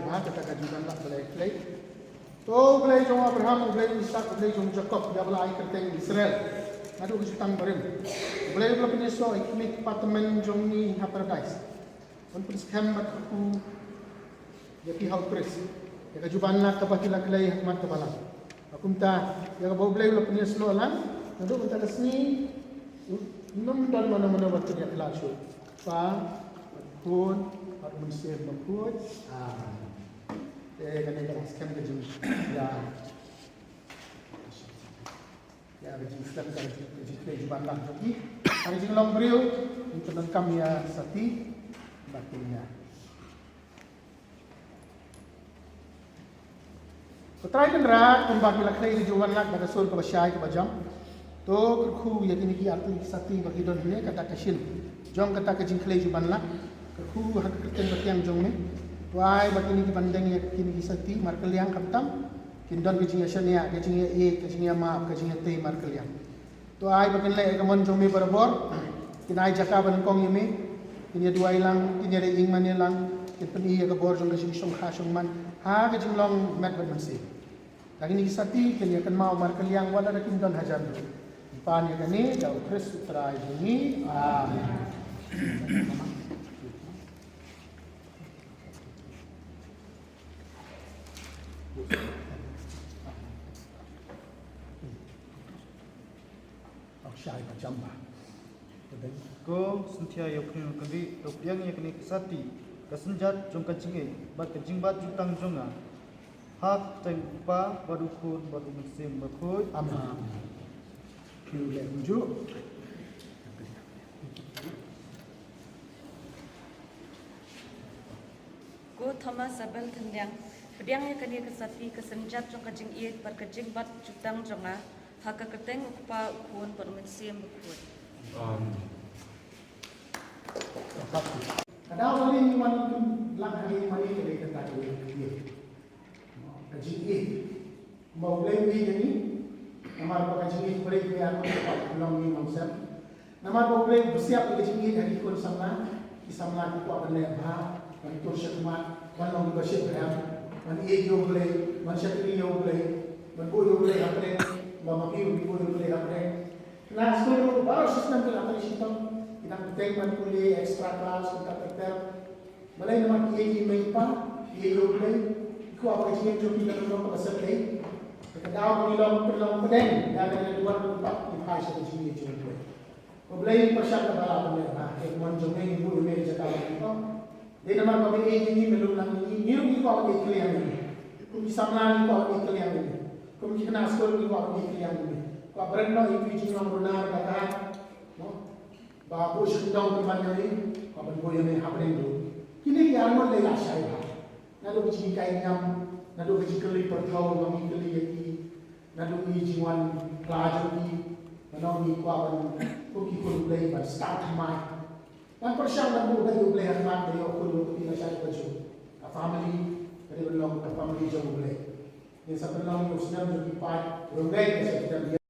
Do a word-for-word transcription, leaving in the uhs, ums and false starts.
Ba kata ka jingwan lad ba la ïa khlei. To U Blei jong u Abraham, U Blei u Isaak, U Blei jong u Jakob, ïa ba la ai kyrteng Israel naduh ka jutang barim. U Blei uba la pynïasoh ïa ki kmie ki kpa tymmen jong ngi ha paradais. Un pynskhem bad kyrkhu ïa ki ha u Khrist ïa ka jubab lad kaba ki la khlei ha khmat ka balang. Ba kumta ïa kaba U Blei u la pynïasoh lang naduh mynta ka sngi, ym don mano mano ban pynïakhlad shuh. Kpa, bad Khun, bad U Mynsiem Bakhuid. Amen. Te kane ka dang skhem ka jing, ïa, ïa ka jingskhem ka jing, ka jingkhlei jubab lad jong ki. Ha ka jinglong briew ngin pyndonkam ïa Sati bad Tinia. Ko Trai Kynrad, kumba ki la khlei ka jingwan lad bad ka sur kaba shai kaba jam, to kyrkhu ïa kine ki artylli ki sati ba ki don hangne, kata ka shin jong kata ka jingkhlei jingwan lad. Kyrkhu ha ka kyrteng ba thiang jong me, to ai ba kine ki ban deng ïa kine ki sati markylliang, khamtam kin don ka jingïashaniah, ka jingïaieit, ka jingïamap, ka jingïatei markylliang. To ai ba kin leh ïa ka mon jong me barabor, kin ai jaka ba nyngkong ïa me, kin ïaduwai lang, kin ïaleh ïingmane lang, kin pyni ïa ka bor jong ka jingshongkha shongman ha ka jinglong met bad mynsiem. Da kine ki sati kin ïakynmaw markylliang wat la da kin don hajan ruh. Ngi pan ïa kane da U Khrist U Trai jong ngi. Amen. Ïa ka shai ka jam ba. Ko Synthia ïa u khun ka dei, to pdiang ïa kane ka sati, ka synjat jong ka jingïeit bad ka jingbat jutang jong nga. Ha ka kyrteng U Kpa bad U Khun bad U Mynsiem Bakhuid. Amen. Ki u leh kumjuh. Ko Thomas Abel Thyndang, pdiang ïa kane ka sati, ka synjat jong ka jingïeit bad ka jingbat jutang jong nga, ha ka kyrteng U Kpa, U Khun bad U Mynsiem Bakhuid. Amen. Ka daw ba ngi wan pynlang ha ngi wan ka dei kata ka dei ka jingïeit. Ka jingïeit. Kumba U Blei u ïeit ïa ngi, namar ba ka jingïeit U Blei ka ïa ka long ngi long sem. Namar ba U Blei u pynsiap ïa ka jingïeit ha ki khun samla, ki samla ki kwah ban leh bha, ban tur shakhmat, ban long kiba shitrhem, ban ïeit ïa U Blei, ban shakri ïa U Blei, ban buh ïa U Blei hapdeng, ba ma ki u buh ïa U Blei hapdeng. Ki nang skul ruh baroh shi snem ki la trei shitom, ki nang bteng ban pule extra class, kumta ter ter. Balei? Namar ki ïeit ïa i mei i pa, ki ïeit ïa U Blei, ki kwah ba ka jingim jong ki kan long kaba syrkhei. Te ka daw ba ngi long pynlong pdeng ïa kane ka duwan, kumba ngi phai sha ka jingïeit jong U Blei. U Blei u pyrshang kaba la ban leh bha, ïa ka mon jong me ngi buh ïa me ha jaka ba nyngkong. Dei namar ba me ïeit ïa ngi, me lum lang ïa ngi, ngi ruh ngi kwah ban ïeit kylliang ïa me. Kum ki samla ngi kwah ban ïeit kylliang ïa me. Kum ki khynnah skul ngi kwah ban ïeit kylliang ïa me. Kwah ban ïeit kylliang ïa me. Kwah ban ïeit kylliang ïa me. Ba buh sngewdong ki ban ïa ngi, ba ban buh ïa ngi hapdeng ruh. Kine ki arngut lei la shai bha. Naduh ka jinghikai niam, naduh ka jingkylli pyrthaw ba ngi kylli ïa ki, naduh ki jingwan kla jong ki, naduh ngi kwah ban kum ki khun U Blei ban stad thymmai. Ban pyrshang ban buh ïa U Blei ha khmat, ba ïoh khun ïoh kti la shai kajuh. Ka family ka dei ban long ka family jong U Blei. Ngin sa pynlong ïa u snem jong ki paid ryngrei ka sha ki